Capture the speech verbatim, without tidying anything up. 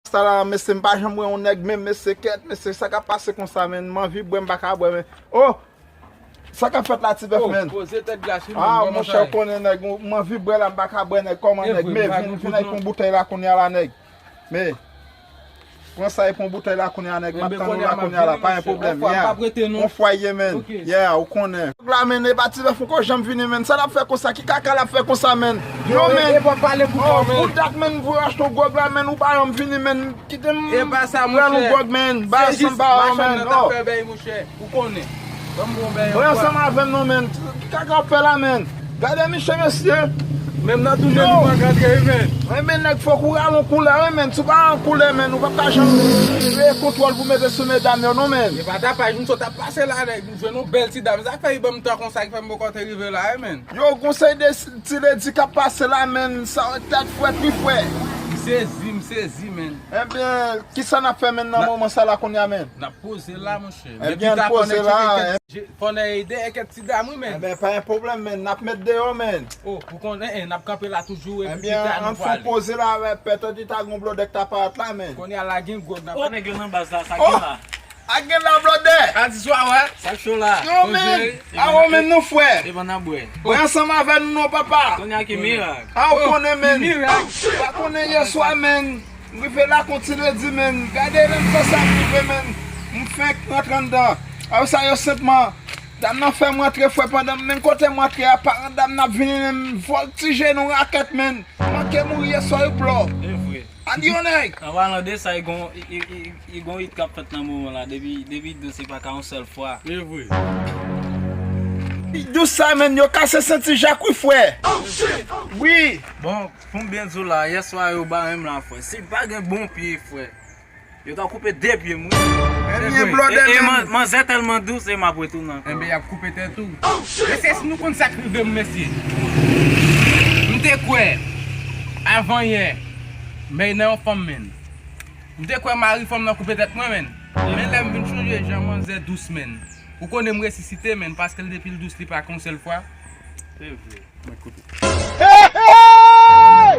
Sa la, mesye, m pa janm wè yon nèg menm, mesye, kèt, mesye, sa k ap pase konsa, menn? M anvi bwè, m pa ka bwè, men. Oh! Sa k ap fèt la, ti bèf, menn? Poze tèt glas, wi, menn. Ah, monchè, ou konnen, nèg, m anvi bwè la, m pa ka bwè, nèg. Kòman, nèg? Men, vin, vin ak yon boutèy la kounye a la, nèg. Men, pran sa epi yon boutèy la kounye a, nèg. M ap tann ou la kounye a la, pa yon pwoblèm. On fwa ye, menn. Yeah, ou konnen. Gwòg la, menn, e pa ti bèf ou ko janm vini, menn. Sa l ap fè konsa? Ki kaka l ap fè konsa, menn? Yo, menn. E pa pale pou kò, menn. Pou dat, menn, m voye achte yon gwòg la, menn, ou pa janm vini, menn. Kite m pran yon gwòg, menn. Bay ansanm pa yo, menn. Ou konnen. Ban m bon bèy ankò. Mwen ansanm avè m non, menn. Ki kaka w ap fè la, menn? Gade misye, mesye. Menm nan tou jan li pa antre, wi, menn. Wi, men nèg, fòk ou rale yon koulè, wi, menn. Si w pa rale yon koulè, menn, ou p ap ka janm jere kontwòl pou mete sou medam yo non, menn. E pa tapaj, m sot ap pase la, nèg. M jwenn yon bèl ti dam. Sa fè li ban m tan konsa ki fè m poko te rive la, wi, menn. Yo, konsèy de ti ledi k ap pase la, menn. Sa tèt frèt, wi, frè. M sezi, m sezi, menn. Ebyen, kisa n ap fè, menn, nan moman sa la kounye a, menn? N ap poze la, monchè. Ebyen, ann poze la. Fò n ede kèk ti dam, wi, menn. Enben, pa gen pwoblèm, menn. N ap met deyò, menn. Oh, ou konnen, n ap kanpe la toujou, epi pita nou pwale. Enben, ann fè poze la, wè, pètèt li ta gon blòdè k ta parèt la, menn. Kounye a la gen gwòg, n ap... Oh, nèg yo nan baz la, sa gen la. A gen la, blòdè. A di swa, wè. Sa k cho la. Yo, menn. A, ou menm non, frè. Epa n a bwè. Bwè ansanm avè nou non, papa. Kounye a ki mirak. A, ou konnen, menn. Mirak. Pa konnen yè swa, menn. M rive la kontinye di, menn. Gade, menn, fè sa m rive, menn. M fenk rantre anndan. Apre sa, yo senpman, dam nan fè m rantre, frè, pandan m menm kote m rantre a, paran dam nan ap vini, menn, m vòltije nan yon rakèt, menn. M manke mouri yè swa, wi, bro. E vre. Adiyo, nèg. An palan de sa, e gon, e, e, e, e gon it k ap fèt nan moman la. Depi, depi dous, se pa ka yon sèl fwa. E vre. Dous sa, menn, yo kase senti Jak, wi, frè. Wi. Bon, pou m byen di w la, yè swa yo ba menm la, frè. Si pa gen bon pye, frè, yo ta koupe de pye m, wi. Ebyen, blòdè, e, e, menn. Man-, manzè tèlman dous, e m ap retounen ankò. Enben, y ap koupe tèt ou. Mesye, si nou konn sa k rive m, mesye. M te kwè, avan yè, men nan yon fanm, menn. M te kwè mari fanm nan koupe tèt mwen, menn. Men lè m vin chonje jan manzè dous, menn. Ou konnen m resisite, menn, paske l depi l dous, li pa ka yon sèl fwa. Se vre. Mwen koute. Hey, hey!